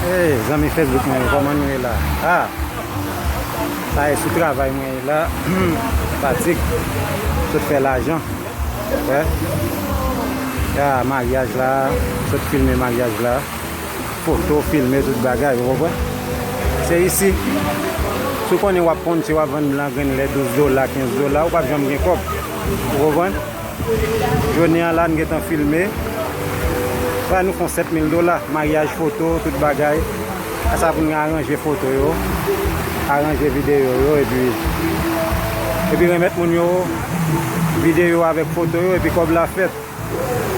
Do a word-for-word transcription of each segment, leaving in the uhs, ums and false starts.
Hey, zanmi Facebook mwen, kòman nou ye la? Ah, sa e sou travay mwen ye la. Fatig. Sot fè lajan. Wè. Ya, maryaj la. Sot filme maryaj la. Foto, filme tout bagay, ou konprann? Se isi. Si w konnen w ap ponche, w ap vann blan grenn lè douz dola, kenz dola, ou p ap janm gen kòb. Ou konprann? Jounen an la, n gentan filme. Ba nou fon sèt mil dola, maryaj, foto, tout bagay. Sa pou n aranje foto yo, aranje videyo yo, epi, epi remèt moun yo videyo avèk foto yo, epi kòb la fèt.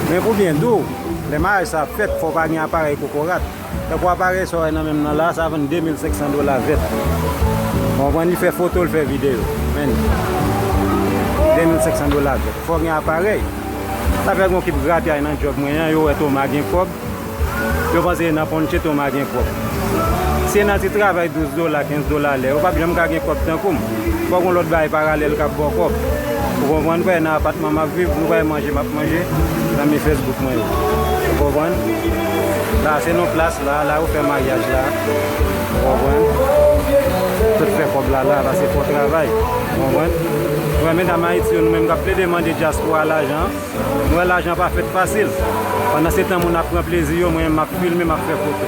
Men pou byen di w, lè maryaj sa ap fèt, fò w pa gen aparèy kokorat. Tankou aparèy sa w wè nan men m nan la, sa vann de mil senk san dola vèt. Ou konprann, li fè foto, li fè videyo. Men, de mil senk san dola vèt. Fò gen aparèy. Sa fè gon kip grapyay nan djòb mwen an, yo wè Toma gen kòb. Yo panse nan ponche Toma gen kòb. Si se nan ti travay douz dola, kenz dola lè, ou p ap janm ka gen kòb tankou m. Fò gon lòt bagay paralèl k ap ba w kòb. Ou konprann, frè, nan apatman m ap viv, nou bay manje, m ap manje, zanmi Facebook mwen yo. Ou konprann? La, se nan plas la, la yo fè maryaj la. Ou konprann? Tout fè kòb la, la, paske fò travay. Ou konprann? Ou wè, medam Ayiti yo, nou menm k ap plede mande dyaspora lajan, nou wè lajan pa fèt fasil. Pandan se tan moun ap pran plezi yo, mwen menm m ap filme, m ap fè foto.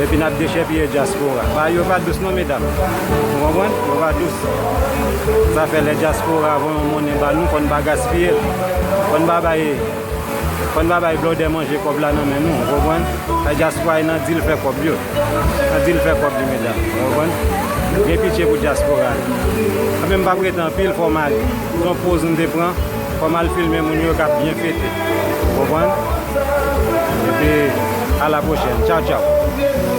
Epi n ap dechèpiye dyaspora. Bagay yo pa dous non, medam. Ou konprann? Yo pa dous. Sa fè lè dyaspora voye yon monnen ba nou, fò n pa gaspiye l. Fò n pa bay, fò n pa bay blòdè manje kòb la nan men nou, ou konprann? Sa dyaspora e nan di l fè kòb yo. Nan di l fè kòb li, medam. Ou konprann? Gen pitye pou dyaspora. Mwen menm m p ap rete anpil, fò m ale. Se yon poz m te pran. Fò m al filme moun yo k ap byen fete. Ou konprann? Epi, a la pwochèn. Tchaw, tchaw.